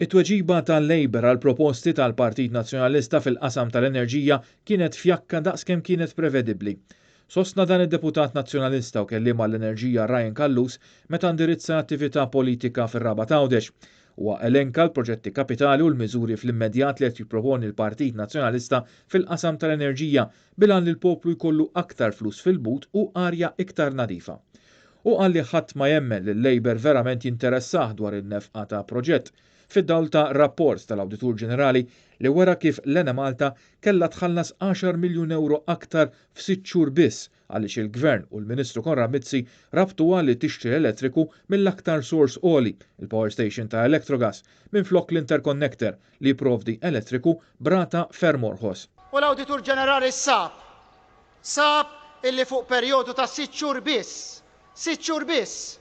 It-tweġiba tal-Labour għall-proposti tal-Partit Nazzjonalista fil-qasam tal-enerġija kienet fjakka daqskemm kienet prevedibbli. Sostna dan id-deputat Nazzjonalista u kelliem għall-enerġija Ryan Callus meta indirizza attività politika fir-Rabat Għawdex. Huwa elenka l-proġetti kapitali u l-miżuri fl-immedjat li qed jipproponi l-Partit Nazzjonalista fil-qasam tal-enerġija bil-għan li l-poplu jkollu aktar flus fil-but u arja iktar nadifa. Hu qal li ħadd ma jemmen li l-Labour verament jinteressah dwar in-nefqa ta' proġett fid-dawl ta' rapport tal-Awditur Ġenerali li wera kif l-Enemalta kellha tħallas 10 miljun ewro aktar f'sitt xhur biss għaliex il-Gvern u l-Ministru Konrad Mizzi rabtuha li tixtri l-elettriku mill-aktar sors għoli, il-power station ta' Electrogas, minflok l-interconnector li jipprovdi elettriku b'rata ferm orħos. U l-Awditur Ġenerali sab, sab illi fuq perjodu ta' sitt xhur biss, sitt xhur biss,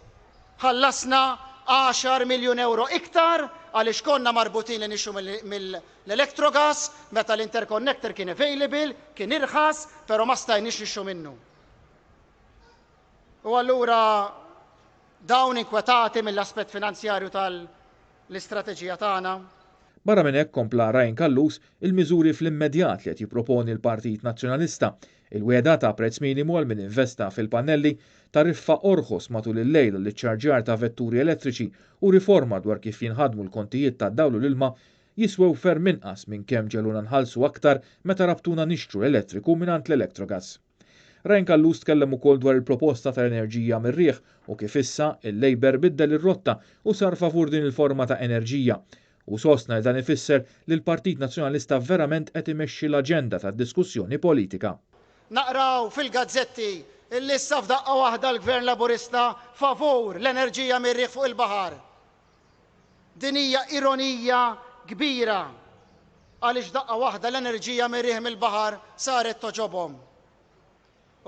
ħallasna 10 miljun ewro iktar għaliex konna marbutin li nixtru mill-Electrogas meta l-interconnector kien available, kien irħas, però ma stajniex nixtru minnu. U allura dawn inkwetati mill-aspett finanzjarju tal-istrateġija tagħna. Barra minn hekk, kompla Ryan Callus, il-miżuri fl-immedjat li qed jipproponi l-Partit Nazzjonalista, il-wegħda ta' prezz minimu għal min investa fil-pannelli, tariffa orħos matul il-lejl għall-iċċarġjar ta' vetturi elettriċi u riforma dwar kif jinħadmu l-kontijiet tad-dawl u l-ilma, jiswew ferm inqas minn kemm ġegħluna nħallsu aktar meta rabtuna nixtru l-elettriku mingħand l-Electrogas. Ryan Callus tkellem ukoll dwar il-proposta tal-enerġija mir-riħ u kif issa il-Labour biddel ir-rotta u sar favur din il-forma ta' enerġija. U sostna li dan ifisser li l-Partit Nazzjonalista verament qed imexxi l-aġenda tad-diskussjoni politika. Naqraw fil-gazzetti illi issa f'daqqa waħda l-Gvern Laburista favur l-enerġija mir-riħ fuq il-baħar. Din hija ironija kbira għaliex daqqa waħda l-enerġija mir-riħ mill-baħar saret togħġobhom.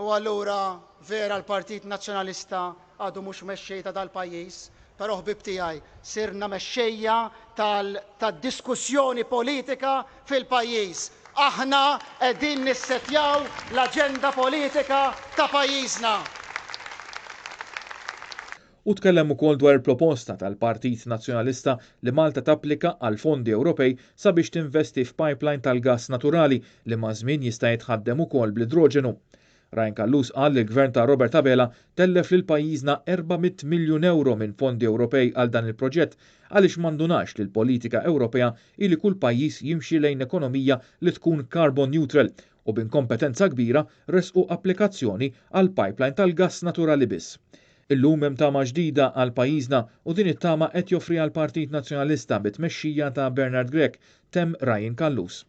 U allura vera l-Partit Nazzjonalista għadu mhux mexxej ta' dal-pajjiż, però ħbieb tiegħi sirna mexxejja tad-diskussjoni politika fil-pajjiż. Aħna qegħdin nissettjaw l-aġenda politika ta' pajjiżna. Hu tkellem ukoll dwar il-proposta tal-Partit Nazzjonalista li Malta tapplika għal fondi Ewropej sabiex tinvesti f'pipeline tal-gass naturali li maż-żmien jista' jitħaddem ukoll bl-idroġenu. Ryan Callus qal li l-Gvern ta' Robert Abela tellef lil pajjiżna 400 miljun ewro minn fondi Ewropej għal dan il-proġett għaliex ma ndunax li l-politika Ewropea hi li kull pajjiż jimxi lejn ekonomija li tkun carbon neutral u b'inkompetenza kbira ressqu applikazzjoni għal pipeline tal-gass naturali biss. Illum hemm tama ġdida għal pajjiżna u din it-tama qed joffriha l-Partit Nazzjonalista bit-tmexxija ta' Bernard Grech, temm Ryan Callus.